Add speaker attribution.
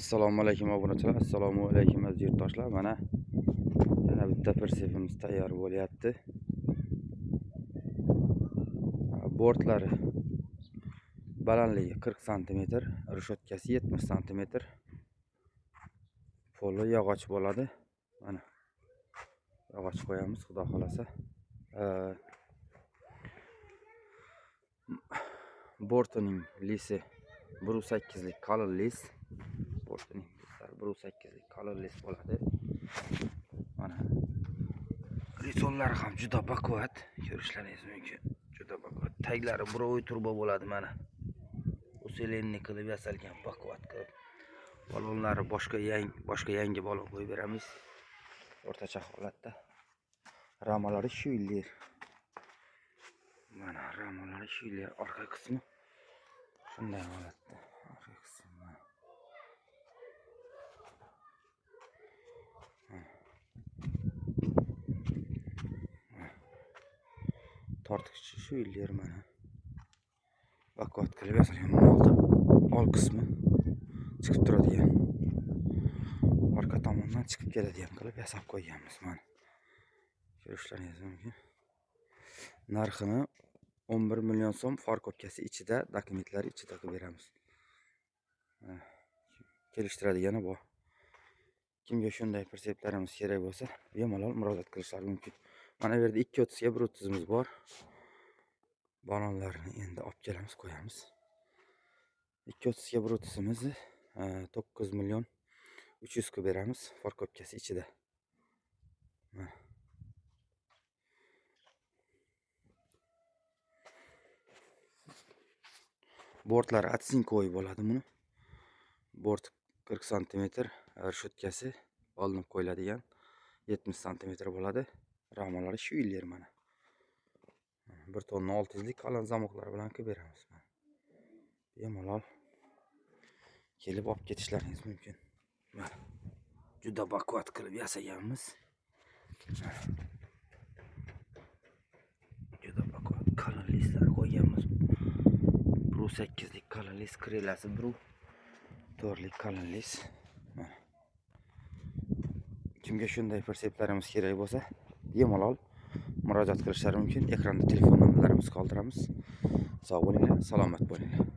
Speaker 1: Assalomu alaykum obunachilar, assalomu alaykum aziz yurtdoshlar. Mana yana bitta pritsepimiz tayyor bo'lyapti. Bortlari balandligi 40 sm, reshotkasi 70 sm. Poli yog'och bo'ladi. Mana yog'och qo'yamiz, xudo xolasa. Bortining lisi 1.8lik qalin lis. Bortining lislari 1.8lik qalin lis bo'ladi. Mana risollari ham juda baquvvat, ko'rishlaringiz mumkin. Juda baquvvat. Taglari buroviy turbo bo'ladi mana. Usilenni qilib yasalgan, baquvvat qilib. Balonlari boshqa yangi balon qo'yib beramiz. O'rtacha holatda. Ramalari shu. Mana ramalari shu, orqa qismi shunday holatda. Orqa qismi mana. Tortqichi shu yer mana. Baquvvat qilib yasalgan, molda ol qismi chiqib turadigan. Orqa tomondan chiqib keladigan qilib yasab qo'yganmiz mana. Ko'rishlaringiz mumkin. Narxini 11 million so'm, farkopkasi ichida, dokumentlari ichida qilib beramiz. Kelishtiradigani bor. Kimga shunday pritseplarimiz kerak bo'lsa, bemalol murojaat qilishlari mumkin. Mana bu yerda 2.30 ga 1.30imiz bor. Balonlarni endi olib kelamiz, qo'yamiz. 2.30 ga 1.30imizni 9 million 300 qilib beramiz, farkopkasi ichida. Mana. Bortlari otsinkoy bo'ladi buni. Bort 40 sm, reshotkasi olinib qo'yiladigan 70 sm bo'ladi. Ramalari shu yer mana. 1 tonna 600lik qalin zamoklar bilan qilib beramiz mana. Bemalol kelib olib ketishlaringiz mumkin. Mana juda baquvvat qilib yasaganmiz. Juda baquvvat qalin listlar qo'yganmiz. 1.8lik qalin lis, krelasi 1.4lik qalin lis. Mana. Kimga shunday pritseplarimiz kerak bo'lsa, bemalol murojaat qilishlari mumkin. Ekranda telefon nomerlarimizni qoldiramiz. Sog' bo'linglar, salomat bo'linglar.